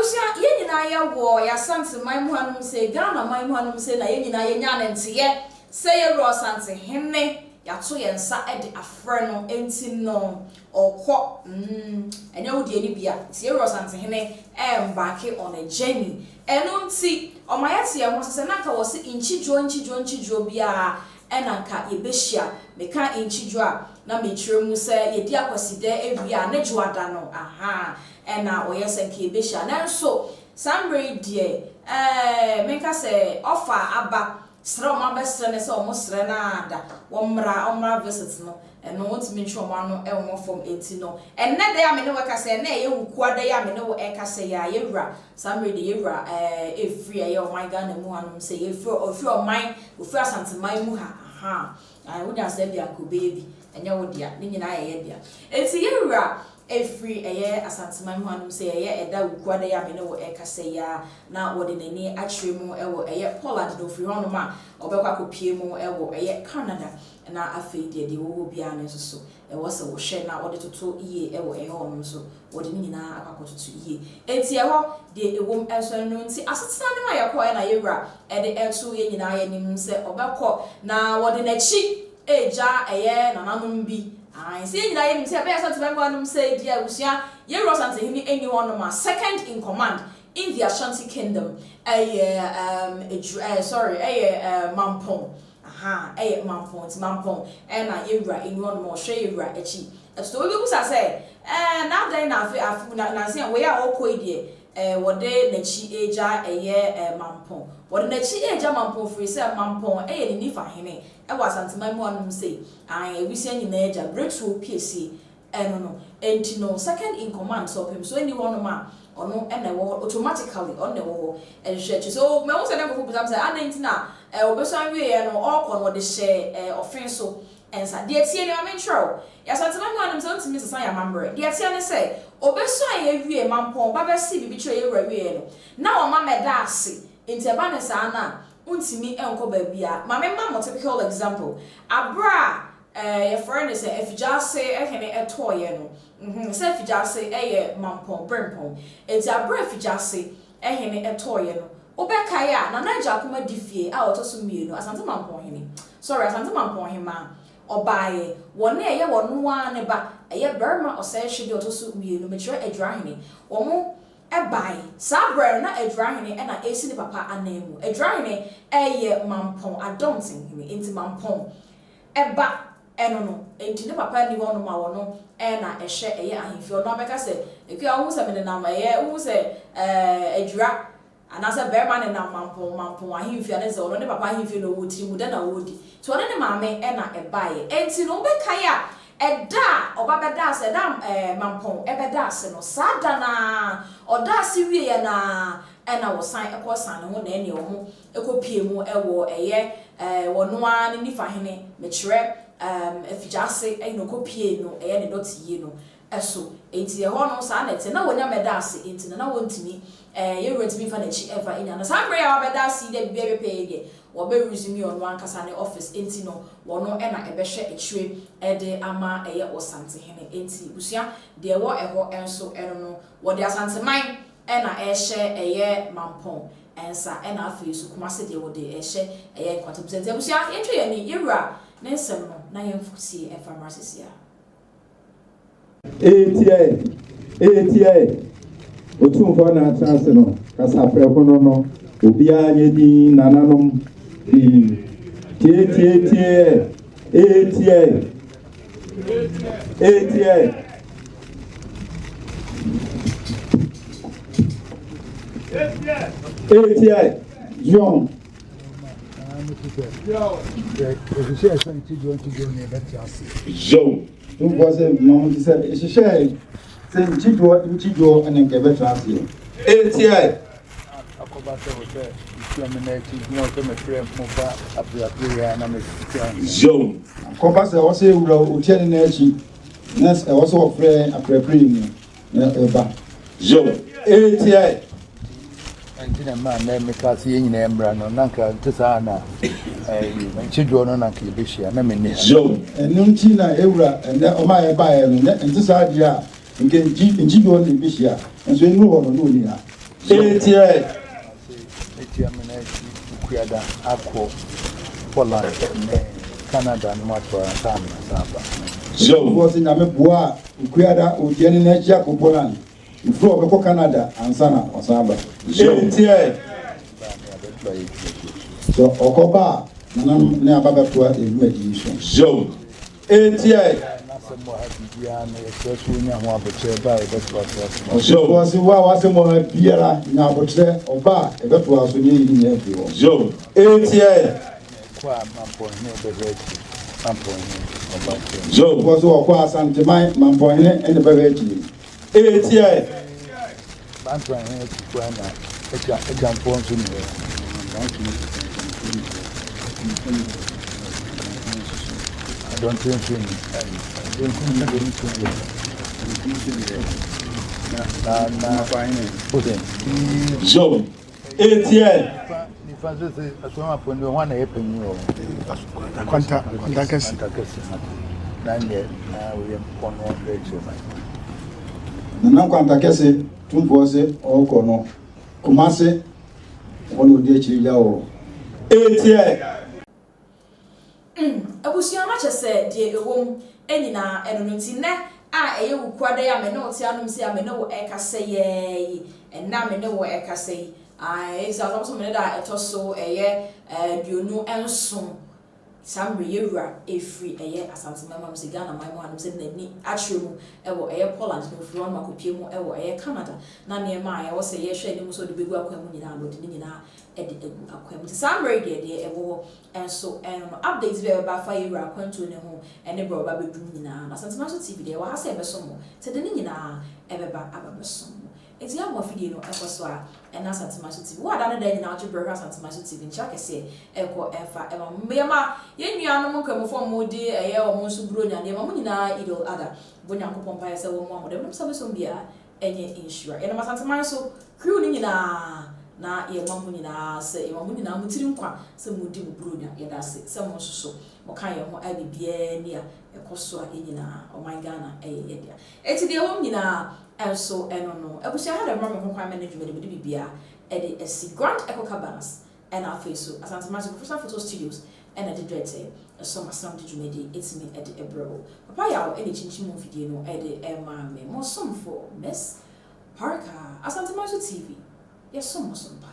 Abusua, yɛn nyinaa yɛwɔ yɛn Asante man mu hanom sei, Ghana man mu hanom sei na yɛn nyinaa yɛnyaa no nteɛ sɛ yɛn wura Ɔsantehene, yɛato yɛn nsa de afrɛ no, enti no ɔkɔ, mm, ɛnyɛ wo deɛ no bi a, nti yɛn wura Ɔsantehene ɛrembarke on a journey, ɛno nti ɔma yɛte yɛn ho ase sɛ na anka wɔse nkyidwoɔ nkyidwoɔ nkyidwoɔ biara ɛna anka yɛbɛhyia, meka nkyidwoɔ a na mekyerɛ mu sɛ yɛdi Akwasidɛ awie a ne Dwoada no, ahaa, Ɛna ɔyɛ sɛ nka yɛbɛhyia. Nanso saa mmerɛ yi deɛ, ɛɛ, menka sɛ ɔfa aba, srɛ wɔn abɛsrɛ no sɛ wɔn srɛ no ara da, wɔmmra, wɔmmra visit no, ɛno wɔntumi ntwe wɔn ano nwɔ fam. Enti no, ɛnnɛ da yi a me ne wo ɛkasa yi, ɛnnɛ a ɛyɛ Wukuada yi a me ne wo ɛkasa yi a, yɛn wura, saa mmerɛ yi deɛ yɛn wura, ɛɛ, ɛfiri ɛyɛ ɔman Ghana mu hanom sɛ, yɛfiri, ɔfiri ɔman, ɔfiri Asanteman mu ha, ahaa, ae, wonya saa bi a nka ɔbɛyɛ bi, ɛnyɛ wo dea, ne nyinaa yɛ yɛn dea. Enti yɛn wura, Ɛfiri ɛyɛ Asanteman mu hanom sɛ ɛyɛ ɛda Wukuada yi a me ne wo rekasa yi ara na wɔde n'ani akyerɛ mu wɔ ɛyɛ Poland na ɔfiri hɔnom a ɔbɛkɔ akɔpue mu wɔ ɛyɛ Canada na afei deɛ deɛ ɛwɔ hɔ biara no nso so ɛwɔ sɛ wɔhwɛ na wɔde toto yie wɔ ɛhɔ nom nso wɔde ne nyinaa akɔ akɔtoto yie. Enti ɛhɔ deɛ ɛwom nso ɛno no nti asetena no mu a yɛkɔeɛ na yɛn wura de reto yɛn nyinaa yɛn anim sɛ ɔbɛkɔ na wɔde n'akyi regya ɛyɛ nananom bi Aane, sɛ yɛn nyinaa yɛnim sɛ ɛbɛyɛ Asante mmamu anom sɛ ebia abusua yɛn wura Asantehene nni hɔ nom a second in command in the Ashanti kingdom ɛyɛ um Adwira ɛɛ sorry ɛyɛ ɛɛ Mampong ahaa ɛyɛ Mampong nti Mampong ɛna yɛn wura nni hɔ nom a ɔhwɛ yɛn wura akyi ɛtoto obi bɛbusa sɛ ɛɛ na adɛn na afe afe na nanse a wei a ɔrekɔ yi deɛ ɛɛ wɔde n'akyi regya ɛyɛ ɛɛ Mampong wɔde n'akyi regya Mampong firi sɛ Mampong ɛyɛ ne nifa hene Ɛwɔ Asanteman mu anom sei, ae, awisia nyinaa agya, Biretuo piesie, ɛno no. Enti no, second in command, sɛ ɔpemsoɔ nni hɔ nom a, ɔno na ɛwɔ hɔ, automatically, ɔno na ɛwɔ hɔ. Ɛhwehwɛ, kyerɛ sɛ, oh, mahu sɛ na nkurɔfoɔ bisa me sɛ, adɛn nti na eh, ɔbɛsuan wieɛ no, ɔrekɔ no, ɔde hyɛɛ eh, ɔfe so nsa. Deɛ ɛteɛ ni, ma menkyerɛ wo, yɛ Asanteman mu anom sɛ, wontumi nsesa yɛn amammerɛ. Deɛ ɛteɛ ne sɛ, ɔbɛsuaeɛ wie, Mampɔn ba bɛsee biribi kyerɛɛ yɛn wura wieɛ no, na wama mɛda ase. Enti ɛba no saa no a, Wontumi nkɔ baabiara. Ma memma mo typical example. Aberɛ a eh, yɛfrɛ no sɛ Afigyaase hene tɔeɛ no, mhm, sɛ Afigyaase yɛ Mampɔn, Berempɔn. Enti aberɛ a Afigyaase hene tɔeɛ no, wobɛkae a, Nana Agya Akoma Difie a ɔtɔ so mmienu, Asante Mampɔn hene, sorry, Asante Mampɔn hemaa, ɔbaeɛ, wɔne ɛyɛ wɔno ara ne ba, ɛyɛ Barima Ɔsɛehwede a ɔtɔ so mmienu, mekyerɛ Adwirahene, wɔn bae. Saa berɛ no, na Adwirahene na ɛresi ne papa ananmu. Adwirahene yɛ Mampɔn Adɔntenhene, enti Mampɔn ba no no, enti ne papa nni hɔnom a ɔno na ɛhwɛ ɛyɛ ahemfie. Ɔno ara bɛka sɛ, Akua, wohu sɛ menenam ɛyɛ, wohu sɛ ɛɛ Adwira anaasɛ barima nenam Mampɔn, Mampɔn ahemfie a, na kyerɛ sɛ ɔno ne papa ahemfie na ɔwɔ, tirimudɛ na ɔredi. Nti ɔne ne maame na ɛbaeɛ. Enti no, wobɛkae a, Ɛda a ɔba bɛdaa ase, ɛda a Mampɔn bɛdaa ase no, saa da no ara, ɔdaa ase wieeɛ no ara na wɔsan kɔ san ne ho na ɛneɛ wɔn kɔ pue mu wɔ ɛyɛ ɔno ara ne nifa hene, mekyerɛ Afigyaase na ɔkɔ pue no ɛyɛ ne dɔte yie no so. Enti ɛhɔ no saa na ɛteɛ, na wɔnya mmɛda ase nti no na wɔntumi, yɛn wura ntumi mfa n'akyi mfa nnya no. Saa mmerɛ yi a wabɛda ase yi deɛ biribiara bɛpɛ yi deɛ, Wɔbɛ resume ɔno ankasa ne office enti no wɔno na ɛbɛhwɛ akyire de ama ɛyɛ Ɔsantehene enti busua deɛ ɛwɔ ɛhɔ nso ɛno no wɔde Asanteman na ɛrehyɛ ɛyɛ Mampɔn nsa ɛna afei nso Kumase deɛ wɔde ɛrehyɛ ɛyɛ Nkwanta nti abusua yɛntwa yɛn ani yɛwura ne nsɛm no na yɛntie ɛmfa mmra sesia. Eetiae, eetiae, Otumfoɔ na atena ase no, kasa prɛko no no, obiara nyɛ din, nananom din. Tie, tie, tie, eetiae, eetiae. Eetiae, Zion. Zoom. Tumfoɔ sɛ ma mo te sɛ ehyehyɛɛ sɛ nkyidwoɔ nkyidwoɔ ɛna nka ɛbɛtra aseɛ. Etiae. Zoom. Akɔba sɛ ɔsɛ ewura otia ne nan akyi na ɛwɔ sɛ ɔfrɛ aprɛprɛ yi mu. Na ɛba. Zoom. Etiae. Ɛnti na mmaa nnɛ meka sɛ yɛn nyinaa mmra no na nka nte saa na nkyedwoɔ no na nka yɛbɛhyia na menni ha. Zoom. Ɛno nti na ewura ɛnnɛ ɔma yɛbaeɛ no nɛ nte saa deɛ a nka nkyedwoɔ no na yɛbɛhyia nso ɛnuru hɔ no na ɔnni ha. Etie. Ase metua me nan akyi Wukuada akɔ Poland ne Canada nom atoa ansa na masan aba. Ɔtumfoɔ se Nyame boa a Wukuada ɔretua ne nan akyi akɔ Poland, ɛfiri hɔ ɔbɛkɔ Canada ansa na wasan aba. Etie. Ba a ne abɛtoa yɛ dwumadie so. Sɛ ɔkɔba a nananom ne aba bɛtoa yɛ dwumadie yi so. Etie. N'asɛm wɔ ha biribiara no yɛsrɛ sɛ wonya ho aboterɛ ba a yɛbɛtoa so asoma. Ɔsomfoɔ se wo a w'asɛm wɔ ha biara nya aboterɛ ɔba a yɛbɛtoa so ne ayi ne nyinaa afiri hɔ. Etie. Kɔ a Mampɔnhene bɛhwɛ akyire. Mampɔnhene ɔba nkyɛn. Ɔsomfoɔ se ɔkɔ Asanteman Mampɔnhene ne bɛhwɛ akyire. Etie. Bantuan hene Tukua na Agya Agyamfoɔ nso ni hɔ. Adɔnten nso ni. Benkum ne benkum yɛ. Na na Oden. Zom. Etie. Nifa nso sɛ asomafo no hwan na ɛyɛ panyin wɔ hɔ? Kwanta Kwanta kɛse. Kwanta kɛse. Na nyɛ na oyɛ ɔno ɔhwɛ akyire ma. Nana Nkwanta kɛse tumfoɔ se ɔrekɔ no Kumase hɔ na ɔdi akyire gya wɔ. Etie. Mm, abusua no akyɛ sɛ deɛ ɛwɔ mu nyinaa ɛno no nti nnɛ a ɛyɛ wo kuada yi a me ne wo te anom sei a me ne wo ɛrekasa yi ara yi, ɛnnɛ a me ne wo ɛrekasa yi, ae, ɛfiri sɛ asɔfo me ne da a ɛtɔ so ɛyɛ 27 saa mmerɛ yɛ wura ɛfiri ɛyɛ Asante man mu anom sɛ Ghana man mu anom sɛ n'ani akyerɛ mu ɛwɔ ɛyɛ Poland na ɔfiri hɔ nom akɔpie mu ɛwɔ ɛyɛ Canada na nneɛma a ɛwɔ sɛ yɛhwɛ anim sɛ ɔde bɛgu akwan mu nyinaa no ɔde ne nyinaa ɛde agu akwan mu nti saa mmerɛ yi deɛ deɛ ɛwɔ hɔ Nso ɛno no, update bi a ɛbɛba afa yɛn wura akwantuo no ho ne berɛ a ɔba abɛduru nyinaa no, Asantemanso TV deɛ, ɛwɔ ha sɛ yɛbɛsom mo. Nti ɛde ne nyinaa ɛbɛba aba abɛsom mo. Nti yɛn afidie no ɛkɔ so a, ɛna Asantemanso TV. Wo a da ne da nyinaa wogye berɛ hwɛ Asantemanso TV, nkyerɛ akɛseɛ ɛkɔ ɛmfa ɛma mo. Yɛma yɛn nuanom Nkramofoɔ a wɔdi ɛyɛ wɔn nso Buronya no, yɛma mo nyinaa Eid al-Adha. Bɔ Nyankopɔn mpaeɛ sɛ wɔmmoa mo dɛm na mo nsa bɛsom biara ɛnyɛ nhyira. Yɛnam Asanteman so crew no nyinaa na yɛma mo nyinaa sɛ yɛma mo nyinaa mo tiri nkwa sɛ modi mo Buronya. Yɛda ase sɛ mo nso so moka yɛn ho a biribiara ni a ɛkɔ so a yɛn nyinaa ɔman Ghana ɛyɛ yɛn dea. Enti deɛ ɛwɔ mu nyinaa nso ɛno no. Abusua ha na ɛma me ho kwan ma nnɛ dwumadi mede biribiara ɛde asi Grand Echo Cabanas Ɛna afei nso Asante Magic Professional Photo Studios ɛna ɛde dwɛtɛ ɛsɔ m'asam de dwumadie ɛtumi ɛde ɛbrɛ wo. Papa Yaw ɛna ɛkyinkyim mu mfidie no ɛde ɛmaa me. Mo somfo Miss Parker. Asante Magic TV, yɛsom mo som pa.